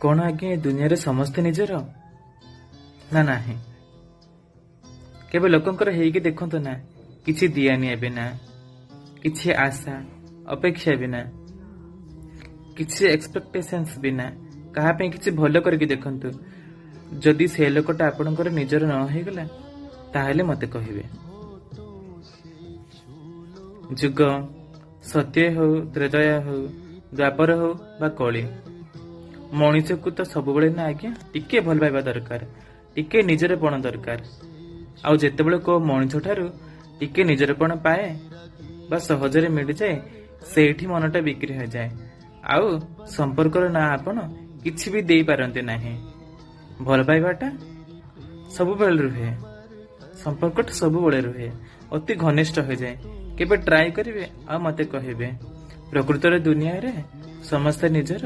କ'ଣ ଆଜ୍ଞା, ଏ ଦୁନିଆରେ ସମସ୍ତେ ନିଜର ନା ନାହିଁ? କେବେ ଲୋକଙ୍କର ହେଇକି ଦେଖନ୍ତୁ ନା, କିଛି ଦିଆନିଆ ବିନା, କିଛି ଆଶା ଅପେକ୍ଷା ବିନା, କିଛି ଏକ୍ସପେକ୍ଟେସନ୍ସ ବିନା କାହା ପାଇଁ କିଛି ଭଲ କରିକି ଦେଖନ୍ତୁ। ଯଦି ସେ ଲୋକଟା ଆପଣଙ୍କର ନିଜର ନ ହେଇଗଲା, ତାହେଲେ ମତେ କହିବେ। ଯୁଗ ସତ୍ୟ ହଉ, ତ୍ରେତୟା ହଉ, ଦ୍ୱାପର ହଉ ବା କଳି, ମଣିଷକୁ ତ ସବୁବେଳେ ନା ଆଜ୍ଞା ଟିକେ ଭଲ ପାଇବା ଦରକାର, ଟିକେ ନିଜର ପଣ ଦରକାର। ଆଉ ଯେତେବେଳେ କୋଉ ମଣିଷ ଠାରୁ ଟିକେ ନିଜର ପଣ ପାଏ ବା ସହଜରେ ମିଳିଯାଏ, ସେଇଠି ମନଟା ବିକ୍ରି ହୋଇଯାଏ। ଆଉ ସମ୍ପର୍କର ନାଁ ଆପଣ କିଛି ବି ଦେଇପାରନ୍ତି ନାହିଁ। ଭଲ ପାଇବାଟା ସବୁବେଳେ ରୁହେ, ସମ୍ପର୍କଟା ସବୁବେଳେ ରୁହେ, ଅତି ଘନିଷ୍ଠ ହୋଇଯାଏ। କେବେ ଟ୍ରାଏ କରିବେ ଆଉ ମତେ କହିବେ, ପ୍ରକୃତରେ ଦୁନିଆରେ ସମସ୍ତେ ନିଜର।